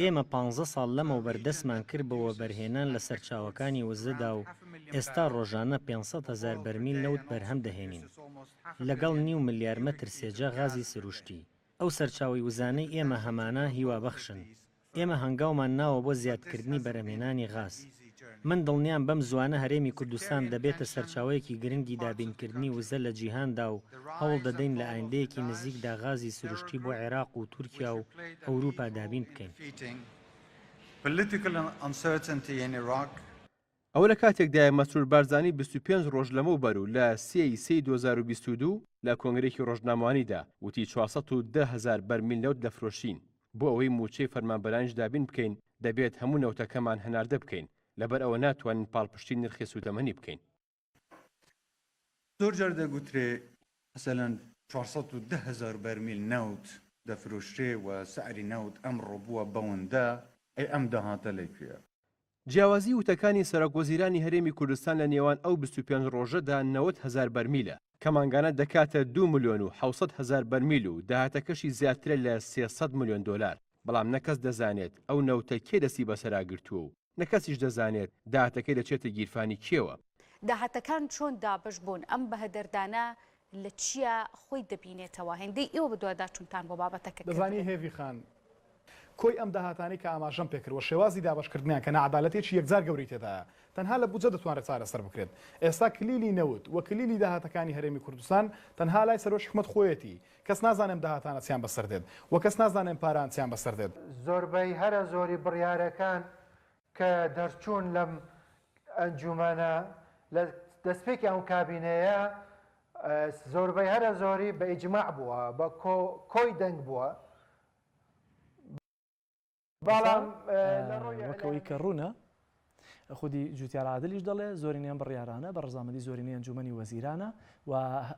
ئێمە پانزە ساڵ لەمەوبەر دەستمان کرد بە وەبەرهێنان لە سەرچاوەکانی وزەدا و ئێستا ڕۆژانە 500 هەزار بەرمیل نەوت بەرهەم دەهێنین، لەگەڵ نیو ملیار مەتر سێجا غازی سروشتی. ئەو سەرچاوەی وزانەی ئێمە هەمانە هیوابەخشن. ئێمە هەنگاومان ناوە بۆ زیادکردنی بەرهەمهێنانی غاز. من دڵنیام بەم زووانە هەرێمی کوردستان دەبێتە سەرچاوەیەکی گرنگی دابینکردنی وزە لە جیهاندا و هەوڵ دەدەین لە ئایندەیەکی نزیکدا غازی سروشتی بۆ عێراق و تورکیا و ئەوروپا دابین بکەین. ئەوە لە کاتێکدایە مەسرور بارزانی 25 ڕۆژ لەمەوبەر و لە سێ ی سێی 2022 لە کۆنگرەیەکی ڕۆژنامەوانیدا وتی 410 هەزار بەرمیل نەوت دەفرۆشین، بۆ ئەوەی مووچەی فەرمانبەرانیش دابین بکەین دەبێت هەموو نەوتەکەمان هەناردە بکەین، لەبەر ئەوە ناتوانین پاڵپشتی نرخی سووتەمەنی بکەین. زۆر جار دەگوترێ مەسەلەن 410 هەزار بەرمیل نەوت دەفرۆشرێ و سعری نەوت ئەمڕۆ بووە بەوەندە، ئەی ئەم داهاتە لە کوێیە؟ جیاوازی وتەکانی سەرۆک وەزیرانی هەرێمی کوردستان لە نێوان ئەو 25 ڕۆژەدا 90 هەزار بەرمیلە. کە مانگانە دەکاتە دوو ملیۆن و 700 هەزار بەرمیل و داهاتەکەشی زیاترە لە 300 ملیۆن دۆلار، بەڵام نە کەس دەزانێت ئەو نەوتە کێ دەستی بەسەرا گرتووە و نە کەسیش دەزانێت داهاتەکەی دەچێتە گیرفانی کێوە. داهاتەکان چۆن دابەش بوون؟ ئەم بەهەدەردانە لە چیا خۆی دەبینێتەوە؟ هێندەی ئێوە بەدواداچوونتان بۆ بابەتەکە دەزانی کردبێت. هێڤی خان، کۆی ئەم داهاتانەی کە ئاماژەم پێکرد و شێوازی دابەشکردنیان کە ناعەدالەتیەکی یەکجار گەورەی تێدایە، تەنها لە بودجە دەتوانرێت چارەسەر بکرێت. ئێستا کلیلی نەوت و کلیلی داهاتەکانی هەرێمی کوردستان تەنها لای سەرۆکی حکومەت خۆیەتی. کەس نازانێ ئەم داهاتانە چیان بەسەر دێت و کەس نازانێ ئەم پاران چیان بەسەر دێت. زۆربەی هەرە زۆری بڕیارەکان کە دەرچوون لەم ئەنجومەنە لە دەستپێکی ئەم کابینەیە زۆربەی هەرە زۆری بە ئیجماع بووە، بە کۆی دەنگ بووە، بەڵام لە ڕووی وەک ئەوەی کە ڕوونە خودی جوتیار عادلیش دەڵێ زۆرینەی ئەم بڕیارانە بە ڕەزامەندی زۆرینەی ئەنجومەنی وەزیرانە و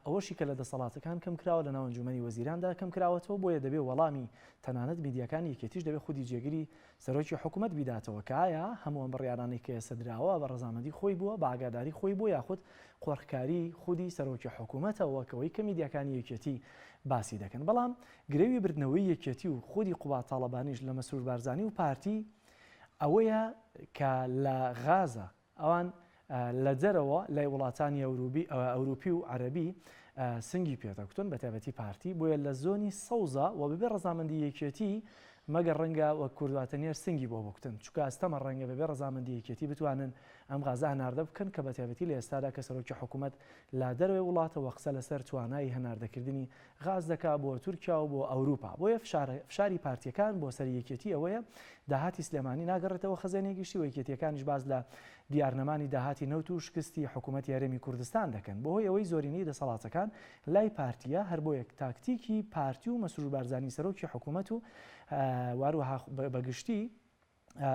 ئەوەشی کە لە دەسەڵاتەکان کەم کراوە لە ناو ئەنجومەنی وەزیراندا کەم کراوەتەوە بۆیە دەبێ وەڵامی تەنانەت میدیاکانی یەکێتیش دەبێ خودی جێگری سەرۆکی حکوومەت بیداتەوە کە ئایا هەموو ئەم بڕیارانەی کە ئێستا دراوە بە ڕەزامەندی خۆی بووە بە ئاگاداری خۆی بووە یاخود قۆرخکاری خودی سەرۆکی حکوومەتە وەک ئەوەی کە میدیاکانی یەکێتی باسی دەکەن بەڵام گرەوی بردنەوەی یەکێتی و خودی قوباد تاڵەبانیش لە مەسرور بارزانی و پارتی ئەوەیە کە لە غازە ئەوان لە دەرەوە لای وڵاتانی ئەوروپی و عەرەبی سنگی پێدەکوتن بە تایبەتی پارتی بۆیە لە زۆنی سەوزە و بەبێ ڕەزامەندی یەکێتی مەگەر ڕەنگە وەک کوردواتەنیەر سنگی بۆ بکوتن چونکە ئەستەمە ڕەنگە بەبێ ڕەزامەندی یەکێتی بتوانن ئەم غازە هەناردە بکەن کە بە تایبەتی لە ئێستادا کە سەرۆکی حکوومەت لە دەرەوەی وڵاتەوە قسە لەسەر توانای هەناردەکردنی غاز دەکا بۆ تورکیا و بۆ ئەوروپا بۆیە فشاری پارتیەکان بۆ سەر یەکێتی ئەوەیە داهاتی سلێمانی ناگەڕێتەوە خەزێنەی گشتی و یەکێتیەکانیش باس لە دیارنەمانی داهاتی نەوت و شکستی حکوومەتی هەرێمی کوردستان دەکەن بەهۆی ئەوەی زۆرینەی دەسەڵاتەکان لای پارتیە هەر بۆیە تاکتیکی پارتی و مەسرور بارزانی سەرۆکی حکوومەت و واروەها بەگشتی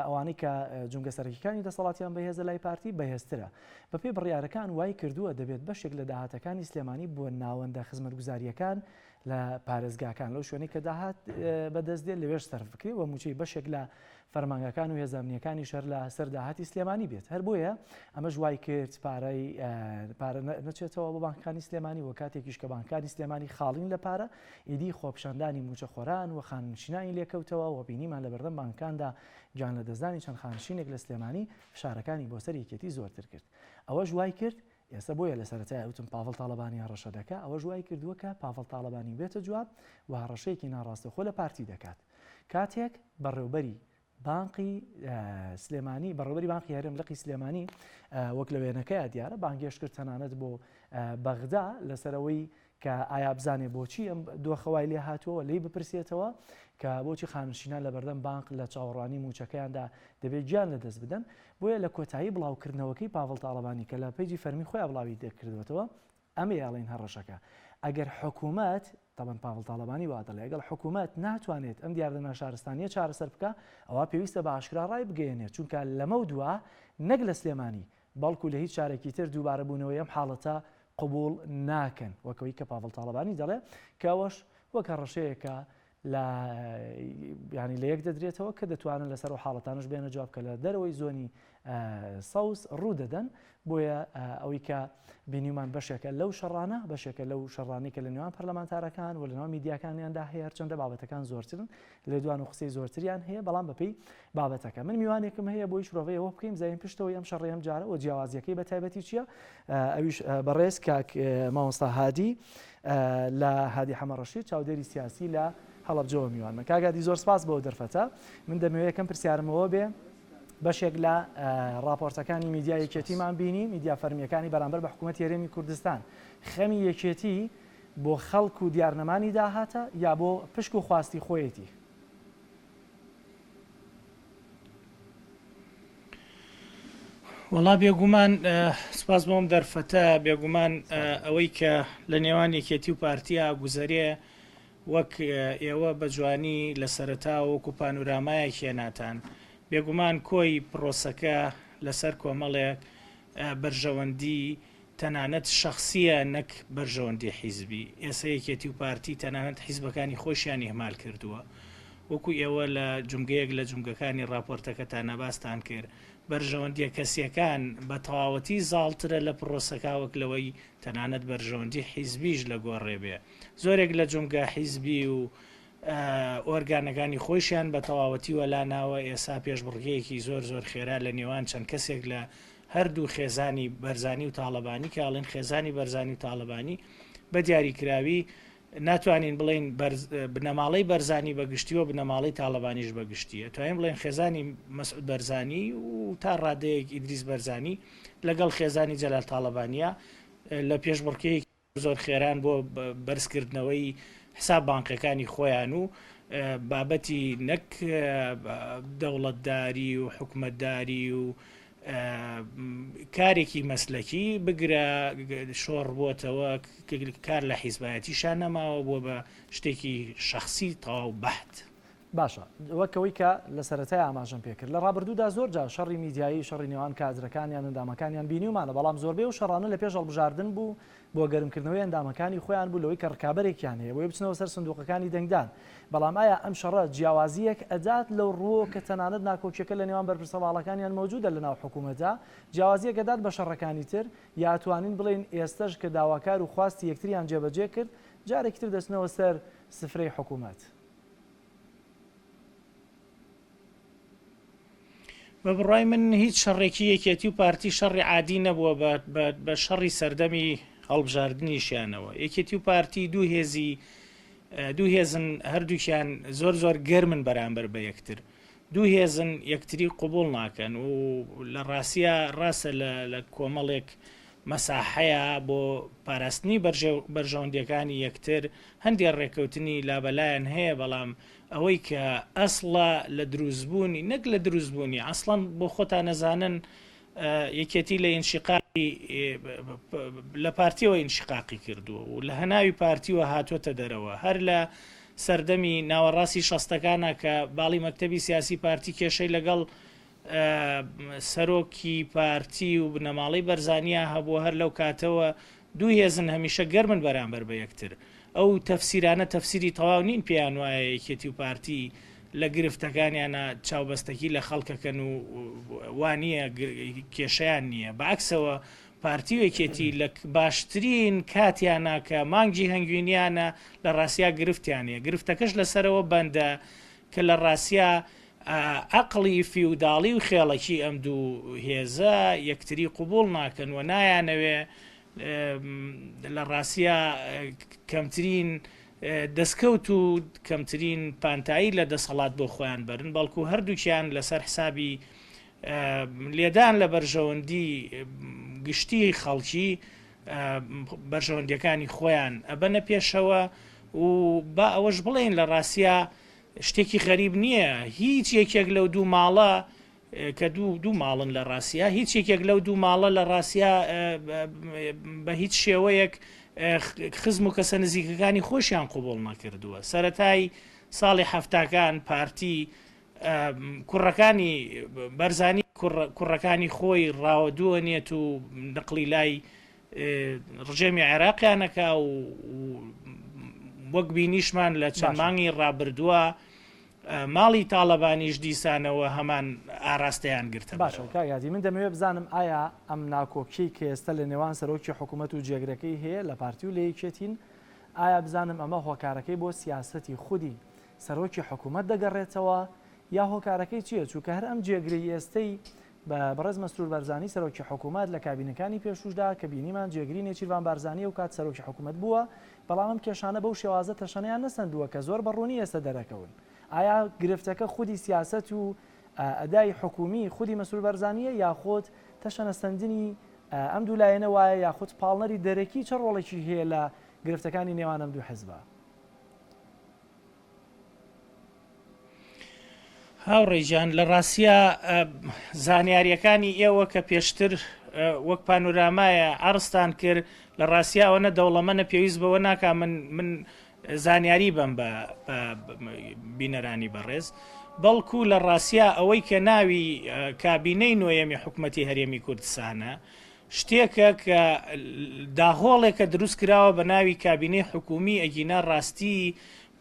ئەوانەی کە جومگە سەرەکیەکانی دەسەڵاتیان بەهێزە لای پارتی بەهێزترە. بەپێی بڕیارەکان وای کردووە دەبێت بەشێک لە داهاتەکانی سلێمانی بۆ ناوەندە خزمەتگوزارییەکان لە پارێزگاکان لەو شوێنەی کە داهات بەدەست دێت لەوێش سەرف بکرێت و مووچەی بەشێک لە فەرمانگەکان و هێزە ئەمنییەکانیش هەر لە سەر داهاتی سلێمانی بێت. هەر بۆیە ئەمەش وای کرد پارەی پارە نەچێتەوە بۆ بانکەکانی سلێمانی و کاتێکیش کە بانکەکانی سلێمانی خاڵین لە پارە ئیدی خۆپیشاندانی مووچەخۆران و خانەنشینانی لێکەوتەوە و بینیمان لەبەردەم بانکەکاندا گیانلەدەستدانی چەند خانەنشینێک لە سلێمانی فشارەکانی بۆ سەر یەکێتی زۆرتر کرد. ئەوەش وای کرد ئێستا بۆیە لە سەرەتای وتم پاڤڵ تاڵەبانی هەڕەشە دەکا ئەوەش وای کردووە کە پاڤڵ تاڵەبانی بێتە جواب و هەڕەشەیەکی ناڕاستەوخۆ لە پارتی دەکات کاتێک بەڕێوبەری بانقی سلێمانی بەڕێوەبەری بانقی هەرێم لقی سلێمانی وەک لە وێنەکەیا دیارە بانگێشت کرد تەنانەت بۆ بەغدا لەسەرەوەی کە ئایا بزانێ بۆچی ئەم دۆخە وای لێ هاتووە لێی بپرسێتەوە کە بۆچی خانشینان لە بەردەم بانق لە چاوەڕوانی موچەکەیاندا دەبێت گیان لەدەست بدەن بۆیە لە کۆتایی بڵاوکردنەوەکەی پاڤڵ تاڵەبانی کە لە پەیجی فەرمی خۆیان بڵاوی دەکردوێتەوە ئەمەیە ئەڵێن هەڕەشەکە. ئەگەر حکومەت، تەبەن پاڤڵ تاڵەبانی وا دەڵێ، ئەگەڵ حکومەت ناتوانێت ئەم دیاردە ناشارستانییە چارەسەر بکا، ئەوا پێویستە بە ئاشکرا ڕایبگەیەنێت، چونکە لەمەودوا نەک لە سلێمانی، بەڵکو لە هیچ شارێکی تر دووبارەبوونەوەی ئەم حاڵەتە قبوڵ ناکەن، وەک ئەوەی کە پاڤڵ تاڵەبانی دەڵێ، کە ئەوەش وەک هەڕەشەیەکە لە یانی لە یەک دەدرێتەوە کە دەتوانن لەسەر ئەو حاڵەتانەش بێنە جواب کە لە دەرەوەی زۆنی سەوز ڕوو دەدەن بۆیە ئەوەی کە بینیمان بەشێکە لەو شەڕانە بەشێکە لەو شەڕانی کە لە نێوان پەرلەمانتارەکان و لەناو میدیاکانیاندا هەیە هەرچەندە بابەتەکان زۆرترن لێدوان و قسەی زۆرتریان هەیە بەڵام بەپێی بابەتەکە من میوانێکم هەیە بۆی شرۆڤەی ئەوە بکەین زین پشتەوەی ئەم شەڕی ئەم جارە و جیاوازیەکەی بە تایبەتی چییە ئەویش بەڕێز کاک مامۆستا هادی لە هادی حەمەڕەشید چاودێری سیاسی لە هەڵەبجەوە میوانمە. کاک هادی زۆر سپاس بۆ ئەو دەرفەتە. من دەمەوێت یەکەم پرسیارم ئەوە بێ بەشێک لە ڕاپۆرتەکانی میدیا یەکێتیمان بینی، میدیا فەرمییەکانی بەرامبەر بە حکوومەتی هەرێمی کوردستان. خەمی یەکێتی بۆ خەڵک و دیارنەمانی داهاتە یا بۆ پشک و خواستی خۆیەتی؟ وەڵا بێگومان سپاس بۆم دەرفەتە بێگومان ئەوەی کە لە نێوان یەکێتی و پارتیا گوزەرێ وەک ئێوە بە جوانی لە سەرەتا وەکو پانورامایەک هێناتان بێگومان کۆی پرۆسەکە لەسەر کۆمەڵێک بەرژەوەندی تەنانەت شەخسیە نەک بەرژەوەندی حیزبی، ئێسە یەکێتی و پارتی تەنانەت حیزبەکانی خۆشیان ئیهمال کردووە. وەکو ئێوە لە جومگەیەک لە جومگەکانی ڕاپۆرتەکەتانا باستان کرد، بەرژەوەندییە کەسییەکان بە تەواوەتی زاڵترە لە پڕۆسەکە وەک لەوەی تەنانەت بەرژەوەندی حیزبیش لە گۆڕێ بێ. زۆرێک لە جومگە حیزبی و ئۆرگانەکانی خۆیشیان بە تەواوەتی وەلا ناوە، ئێسا پێشبڕکێیەکی زۆر زۆر خێرا لە نێوان چەند کەسێک لە هەردوو خێزانی بەرزانی و تاڵەبانی کە ئەڵێن خێزانی بەرزانی و تاڵەبانی بە دیاریکراوی ناتوانین بڵێین بنەماڵەی بەرزانی بە گشتی و بنەماڵەی تاڵەبانیش بە گشتی ئەتوانین بڵێن خێزانی مەسعود بەرزانی و تا ڕادەیەک ئیدریس بەرزانی لەگەڵ خێزانی جەلال تاڵەبانیە لە پێشبڕکێیەکی زۆر خێران بۆ بەرزکردنەوەی حساب بانقیەکانی خۆیان و بابەتی نەک دەوڵەتداری و حکومەتداری و کارێکی مەسلەکی بگرە شۆڕ بۆتەوە کار لە حیزبایەتیشا نەماوە بووە بە شتێکی شەخسی تەواو بەحت. باشە وەک ئەوەی کە لە سەرەتای ئاماژەم پێکرد لە ڕابردوودا زۆر جار شەڕی میدیایی شەڕی نێوان کادرەکان یان ئەندامەکانیان بینیومانە بەڵام زۆربەی ئەو شەڕانە لە پێش هەڵبژاردن بوو بۆ گەرمکردنەوەی ئەندامەکانی خۆیان بوو لەوەی کە ڕکابەرێکیان هەیە بۆی بچنەوە سەر سندوقەکانی دەنگدان بەڵام ئایا ئەم شەڕە جیاوازییەک ئەدات لەو ڕووەوە کە تەنانەت ناکۆکیەکە لە نێوان بەرپرسە باڵاکانیان مەوجودە لە ناو حکوومەتدا جیاوازییەک ئەدات بە شەڕەکانی تر یا ئەتوانین بڵێین ئێستەش کە داواکار و خواستی یەکتریان جێبەجێ کرد جارێکی تر دەچنەوە سەر سفرەی حکوومەت؟ بە بڕوای من هیچ شەڕێکی یەکێتی و پارتی شەڕی عادی نەبووە بە شەڕی سەردەمی هەڵبژاردنیشیانەوە یەکێتی و پارتی دوو هێزی دوو هێزن هەردووکیان زۆر زۆر گەرمن بەرامبەر بە یەکتر دوو هێزن یەکتری قوبول ناکەن و لە ڕاستە ڕاستە لە کۆمەڵێک مەساحەیە بۆ پاراستنی بەرژەوەندیەکانی یەکتر هەندێ ڕێکەوتنی لابەلایان هەیە بەڵام ئەوەی کە ئەسڵە لە دروستبوونی نەک لە دروستبوونی ئەسڵەن بۆ خۆتان ئەزانن یەکێتی لە ئینشیقاقی لە پارتیەوە ئینشیقاقی کردووە و لە هەناوی پارتیوە هاتووەتە دەرەوە هەر لە سەردەمی ناوەڕاستی شەستەکانە کە باڵی مەکتەبی سیاسی پارتی کێشەی لەگەڵ سەرۆکی پارتی و بنەماڵەی بەرزانیا هەبووە هەر لەو کاتەوە دوو هێزن هەمیشە گەرمن بەرامبەر بە یەکتر. ئەو تەفسیرانە تەفسیری تەواو نین پێیان وایە یەکێتی و پارتی لە گرفتەکانیانا چاوبەستەکی لە خەڵکەکەن و وا نییە کێشەیان نییە بە عەکسەوە پارتی و یەکێتی لە باشترین کاتیانا کە مانگی هەنگوینیانە لە ڕاستیا گرفتیان هەیە گرفتەکەش لەسەرەوە بەندە کە لە ڕاستیا عەقڵی فیوداڵی و خێڵەکی ئەم دوو هێزە یەکتری قبوڵ ناکەن و نایانەوێ لە ڕاستیا کەمترین دەستکەوت و کەمترین پانتایی لە دەسەڵات بۆ خۆیان بەرن، بەڵکو هەردووکیان لەسەر حسابی لێدان لە بەرژەوەندی گشتی خەڵکی بەرژەوەندیەکانی خۆیان ئەبەنە پێشەوە و با ئەوەش بڵێین لە ڕاستیا شتێکی غەریب نییە هیچ یەکێک لەو دوو ماڵە کە دوو دوو ماڵن لە ڕاستیا هیچ یەکێک لەو دوو ماڵە لە ڕاستیا بە هیچ شێوەیەک خزم و کەسە نزیکەکانی خۆشیان قوبڵ نەکردووە سەتای ساڵی حەفتاکان پارتی کوڕەکانی بەرزانی کوڕەکانی خۆی ڕاوەدووە نێت و نقلی لای ڕژێمی عێراقیان ئەکا و وەک بینیشمان لە چەند مانگی ڕابردووە ماڵی تاڵەبانیش دیسانەوە هەمان ئاراستەیان گرتە باشە کاک هادی من دەمەوێت بزانم ئایا ئەم ناکۆکیەی کە ئێستا لە نێوان سەرۆکی حکوومەت و جێگرەکەی هەیە لە پارتی و لە یەکێتین ئایا بزانم ئەمە هۆکارەکەی بۆ سیاسەتی خودی سەرۆکی حکوومەت دەگەڕێتەوە یا هۆکارەکەی چییە چونکە هەر ئەم جێگرەی ئێستەی بە بەڕێز مەسرور بارزانی سەرۆکی حکوومەت لە کابینەکانی پێشووشدا کە بینیمان جێگری نێچیرڤان بارزانی ئەو کات سەرۆکی حکوومەت بووە، بەڵام ئەم کێشانە بەو شێوازە تەشەنەیان نەسەندووە کە زۆر بە ڕوونی ئێستە دەرەکەون. ئایا گرفتەکە خودی سیاسەت و ئەدای حکوومی خودی مەسرور بارزانییە یاخود تەشەنەسەندنی ئەم دوو لایەنە وایە یاخود پاڵنەری دەرەکی چ ڕۆڵێکی هەیە لە گرفتەکانی نێوان ئەم دوو حزبە؟ هاوڕێ گیان لە ڕاستیا زانیاریەکانی ئێوە کە پێشتر وەک پانورامایە عەرزتان کرد لە ڕاستیا ئەوەنە دەوڵەمەنە پێویست بەوە ناکا من من زانیاری بەم بە بینەرانی بەڕێز بەڵکو لە ڕاستیا ئەوەی کە ناوی کابینەی نۆیەمی حکومەتی هەرێمی کوردستانە شتێکە کە داهۆڵێکە دروست کراوە بە ناوی کابینەی حکومی ئەگینا ڕاستی.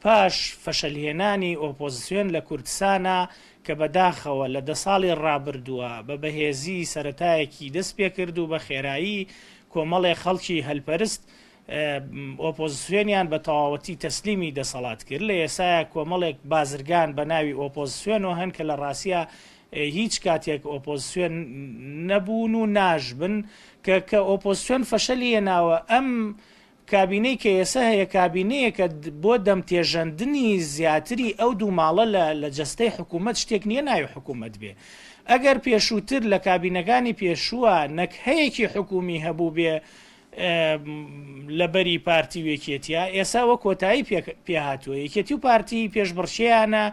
پاش فەشەلهێنانی ئۆپۆزسیۆن لە کوردسانا کە بەداخەوە لە دە ساڵی ڕابردووە بە بەهێزی سەرەتایەکی دەست پێکرد و بە خێرایی کۆمەڵێ خەڵکی هەلپەرست ئۆپۆزسیۆنیان بە تەواوەتی تەسلیمی دەسەڵات کرد لە ئێسایا کۆمەڵێک بازرگان بە ناوی ئۆپۆزسیۆنەوە هەن کە لە ڕاستیا هیچ کاتێک ئۆپۆزسیۆن نەبوون و ناشبن کە کە ئۆپۆزسیۆن فەشەلی هێناوە ئەم کابینەی کە ئێسە هەیە کابینەیەکە بۆ دەم تێژەندنی زیاتری ئەو دوو ماڵە لە لە جەستەی حکوومەت شتێک نییە ناوی حکوومەت بێ ئەگەر پێشووتر لە کابینەکانی پێشووە نەکهەیەکی حکوومی هەبووبێ لە بەری پارتی و یەکێتیە ئێسا وە کۆتایی پێهاتووە یەکێتی و پارتی پێشبڕکێیانە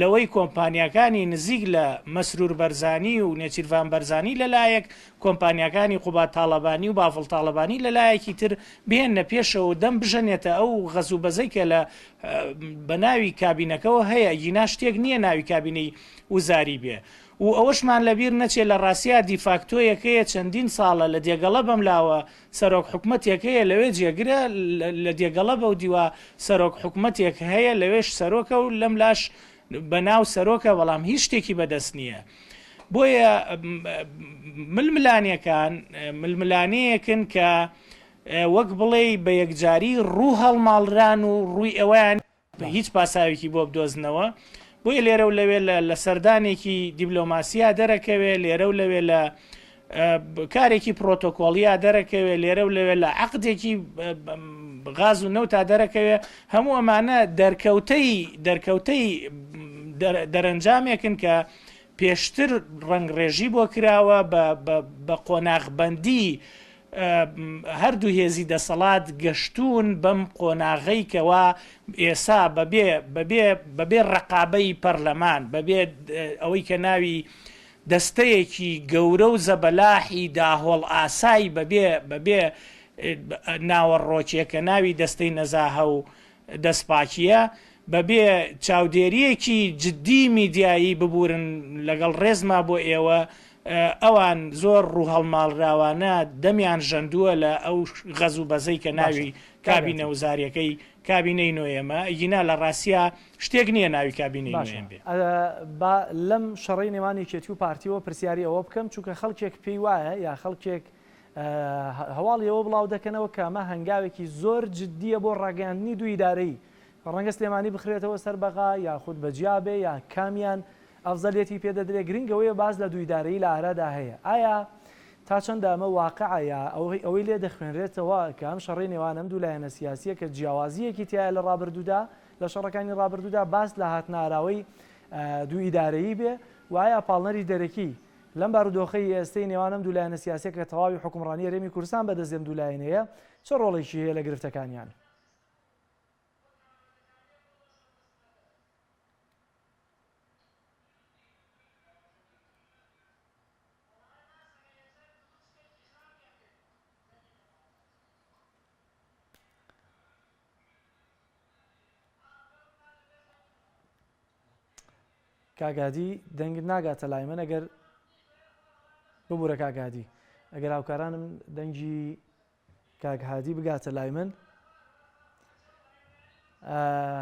لەوەی کۆمپانیاکانی نزیک لە مەسرور بەرزانی و نێچیرڤان بەرزانی لەلایەک کۆمپانیاکانی قوباد تاڵەبانی و بافڵ تاڵەبانی لەلایەکی تر بهێننە پێشەوە و دەم بژەنێتە ئەو غەز و بەزەی کە لە بە ناوی کابینەکەوە هەیە ئەگینا شتێک نییە ناوی کابینەی وزاری بێ و ئەوەشمان لەبیر نەچێ لە ڕاستیا دیفاکتۆیەک هەیە چەندین ساڵە لە دێگەڵە بەم لاوە سەرۆک حکومەتێک هەیە لەوێ جێگرە لە دێگەڵە بەو دیوە سەرۆک حکومەتێک هەیە لەوێش سەرۆکە و لەم لاش بە ناو سەرۆکە بەڵام هیچ شتێکی بەدەست نییە بۆیە ململانێکان ململانێیەکن کە وەک بڵێی بە یەکجاری ڕوو هەڵماڵران و ڕووی ئەوەیان هیچ پاساوێکی بۆ بدۆزنەوە، بۆیە لێرە و لەوێ لە لە سەردانێکی دیبلۆماسیا دەرەکەوێ، لێرە و لەوێ لە کارێکی پرۆتۆکۆڵیا دەرەکەوێ، لێرە و لەوێ لە عەقدێکی غاز و نەوتا دەرەکەوێ، هەموو ئەمانە دەرکەوتەی دەرکەوتەی دەرەنجامێکن کە پێشتر ڕەنگڕێژی بۆ کراوە بە بە قۆناغبەندی هەردوو هێزی دەسەڵات گەشتوون بەم قۆناغەی کەوا ئێسا بەبێ بەبێ بەبێ ڕەقابەی پەرلەمان بەبێ ئەوەی کە ناوی دەستەیەکی گەورە و زەبەلاحی داهۆڵ ئاسای بەبێ بەبێ ناوەڕۆکێک کە ناوی دەستەی نەزاهە و دەستپاکییە بەبێ چاودێرییەکی جدی میدیایی ببورن لەگەڵ ڕێزما بۆ ئێوە ئەوان زۆر ڕووهەڵماڵراوانە دەمیان ژەندووە لە ئەو غەز و بەزەی کە باشە ناوی کاک کابینە هادی. وزاریەکەی کابینەی نۆیەمە ئەگینا لە ڕاستیا شتێک نییە ناوی کابینەی باشە نۆیەم بێ. با لەم شەڕەی نێوان یەکێتی و پارتیەوە پرسیاری ئەوە بکەم چونکە خەڵکێک پێی وایە یا خەڵکێک هەواڵی ئەوە بڵاو دەکەنەوە کە ئەمە هەنگاوێکی زۆر جددییە بۆ ڕاگەیاندنی دوو ئیدارەیی. ڕەنگە سلێمانی بخرێتەوە سەر بەغا یاخود بە جیا بێ یا کامیان ئەفزەلیەتی پێ دەدرێ، گرنگ ئەوەیە باس لە دوو ئیدارەیی لە ئارادا هەیە. ئایا تا چەندە ئەمە واقعە یا ئەوەی لێ دەخوێنرێتەوە کە ئەم شەڕەی نێوان ئەم دوو لایەنە سیاسییە کە جیاوازییەکی تیایە لە ڕابردوودا لە شەڕەکانی ڕابردوودا باس لە هاتنەئاراوەی دوو ئیدارەیی بێ و ئایا پاڵنەری دەرەکی لەم بارودۆخەی ئێستەی نێوان ئەم دوو لایەنە سیاسیە کە تەواوی حوکمڕانی هەرێمی کوردستان بەدەست ئەم دوو لایەنەیە چ ڕۆڵێکی هەیە لە گرفتەکانیان؟ کاک هادی دەنگت ناگاتە لای من ئەگەر ببورە کاک هادی ئەگەر هاوکارانم دەنگی کاک هادی بگاتە لای من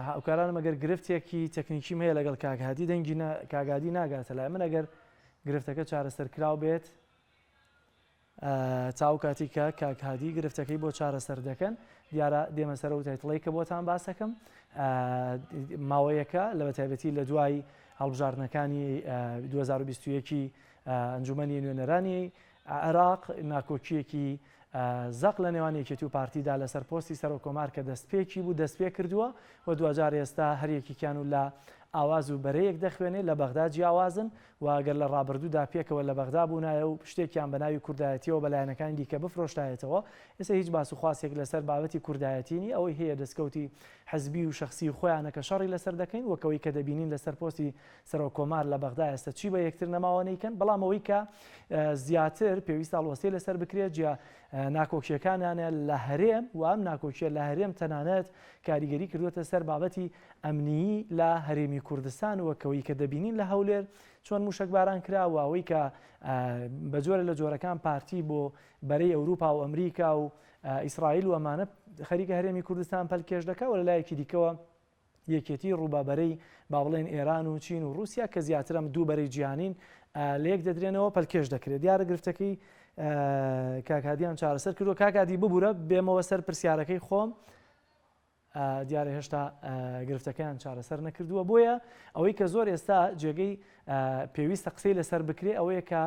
هاوکارانم ئەگەر گرفتێکی تەکنیکیم هەیە لەگەڵ کاک هادی دەنگی کاک هادی ناگاتە لای من ئەگەر گرفتەکە چارەسەر کراو بێت تا ئەو کاتی کە کاک هادی گرفتەکەی بۆ چارەسەر دەکەن دیارە دێمە سەر ئەو title ەی کە بۆتان باسەکەم ماوەیەکە لە بەتایبەتی لە دوای هەڵبژاردنەکانی 2021 ئەنجومەنی نوێنەرانی عێراق ناکۆکیەکی زەق لە نێوان یەکێتی و پارتیدا لەسەر پۆستی سەرۆک کۆمار کە دەستپێکی بوو دەستپێکردووە و دواجار ئێستا هەریەکێکیان و لە ئاواز و بەرەیەک دەخوێنێ لە بەغدا جیاوازن و گەر لە ڕابردوودا پێکەوە لە بەغدا بوونایە و شتێکیان بە ناوی کوردایەتیەوە بە لایەنەکانی دیکە بفرۆشتایەتەوە، ئێستا هیچ باس و خواسێک لەسەر بابەتی کوردایەتی نیە، ئەوەی هەیە دەستکەوتی حزبی و شەخسی خۆیانە کە شەڕی لەسەر دەکەین، وەک ئەوەی کە دەبینین لەسەر پۆستی سەرۆک کۆمار لە بەغدا ئێستا چی بە یەکتر نەماوە نەیکەن، بەڵام ئەوەی کە زیاتر پێویستە هەڵوەستەی لەسەر بکرێت جیا ناکۆکیەکانیانە لە هەرێم و ئەم ناکۆکیە لە هەرێم تەنانەت کاریگەری کردووەتە سەر بابەتی ئەمنیی لە هەرێمی کوردستان وەک ئەوەی کە دەبینین لە هەولێر چۆن موشەکباران کرا و ئەوەی کە بە جۆرە لە جۆرەکان پارتی بۆ بەرەی ئەوروپا و ئەمریکا و ئیسرائیل و ئەمانە خەریکە هەرێمی کوردستان پەلکێش دەکا و لە لایەکی دیکەوە. یەکێتی ڕوو بە بەرەی با بڵێن ئێران و چین و ڕووسیا کە زیاتر ئەم دوو بەرەی جیهانین لەیەک دەدرێنەوە پەلکێش دەکرێت. دیارە گرفتەکەی کاک هادیان چارەسەر کردووە. کاک هادی ببورە بێمەوە سەر پرسیارەکەی خۆم. دیارە هێشتا گرفتەکەیان چارەسەر نەکردووە بۆیە ئەوەی کە زۆر ئێستا جێگەی پێویستە قسەی لەسەر بکرێ ئەوەیە کە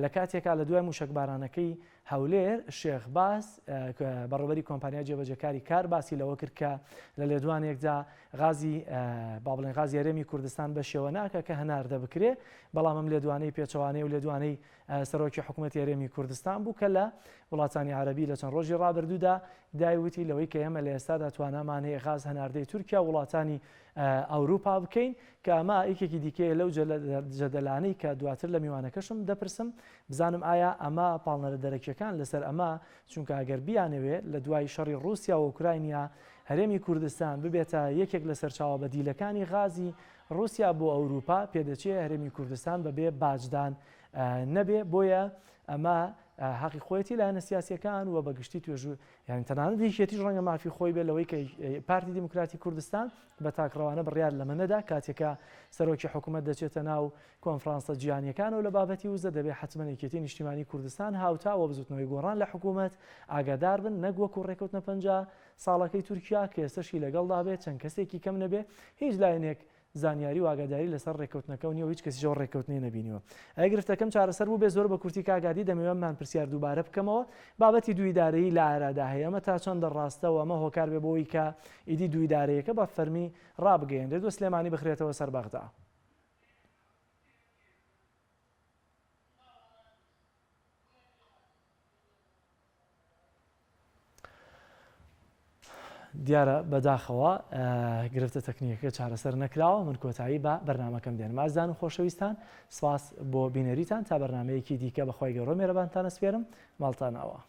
لە کاتێکا لە دوای موشەکبارانەکەی هەولێر شێخ باس بەڕێوەبەری کۆمپانیای جێبەجێکاری کار باسی لەوە کرد کە لە لێدوانێکدا غازی با بڵێن غازی هەرێمی کوردستان بە شێوە ناکە کە هەناردە بکرێ بەڵام ئەم لێدوانەی پێچەوانەی و لێدوانەی سەرۆکی حکوومەتی هەرێمی کوردستان بوو کە لە وڵاتانی عەرەبی لە چەند ڕۆژی ڕابردوودا دایوتی لەوەی کە ئێمە لە ئێستادا توانامان هەیە غاز هەناردەی تورکیا و وڵاتانی ئەوروپا بکەین کە ئەمە یەکێکی دیکەیە لەو جەدەلانەی کە دواتر لە میوانەکەشم دەپرسم بزانم ئایا ئەمە پاڵنەرە دەرەکیەکان لەسەر ئەمە چونکە ئەگەر بیانەوێ لە دوای شەڕی ڕووسیا و ئۆکراینیا هەرێمی کوردستان ببێتە یەکێک لە سەرچاوە بەدیلەکانی غازی ڕووسیا بۆ ئەوروپا پێدەچێ هەرێمی کوردستان بەبێ باجدان نەبێ بۆیە ئەمە حەقی خۆیەتی لایەنە سیاسیەکان و بەگشتی توێژو یانی تەنانەت یەکێتیش ڕەنگە مافی خۆی بێت لەوەی کە پارتی دیموکراتی کوردستان بە تاکڕەوانە بڕیار لەمە نەدا کاتێکە سەرۆکی حکوومەت دەچێتە ناو کۆنفرانسە جیهانیەکانەوە لە بابەتی وزە دەبێ حتمما یەکێتی نیشتیمانی کوردستان هاوتا و بزوتنەوەی گۆڕان لە حکوومەت ئاگادار بن نەک وەکو ڕێکەوتنە 50 ساڵەکەی تورکیا کە ئێستەشی لەگەڵدا بێت چەند کەسێکی کەم نەبێ هیچ لایەنێک زانیاری و ئاگاداری لەسەر ڕێککەوتنەکەو نیەو هیچ کەسیش ئەو ڕێککەوتنەی نەبینیوە. ئەگەر گرفتەکەم چارەسەر بووبێ زۆر بە کورتی کاک هادی دەمەوێ ئەممان پرسیار دووبارە بکەمەوە بابەتی دوو ئیدارەیی لە ئارادا هەیە ئەمە تا چەندە ڕاستە و ئەمە هۆکار بێ بۆ ئەوەی کە ئیدی دوو ئیدارەیەکە بە فەرمی ڕابگەیەنرێت و سلێمانی بخرێتەوە سەر بەغدا؟ دیارە بەداخەوە گرفتە تەکنیکەکە چارەسەر نەکراوە من کۆتایی بە بەرنمەکەم دێنم ئازیزان و خۆشەویستان سپاس بۆ بینەریتان تا بەرنمەیەکی دیکە بەخوای گەورە مێرەبانتان ئەسپێرم ماڵتان ئاوا.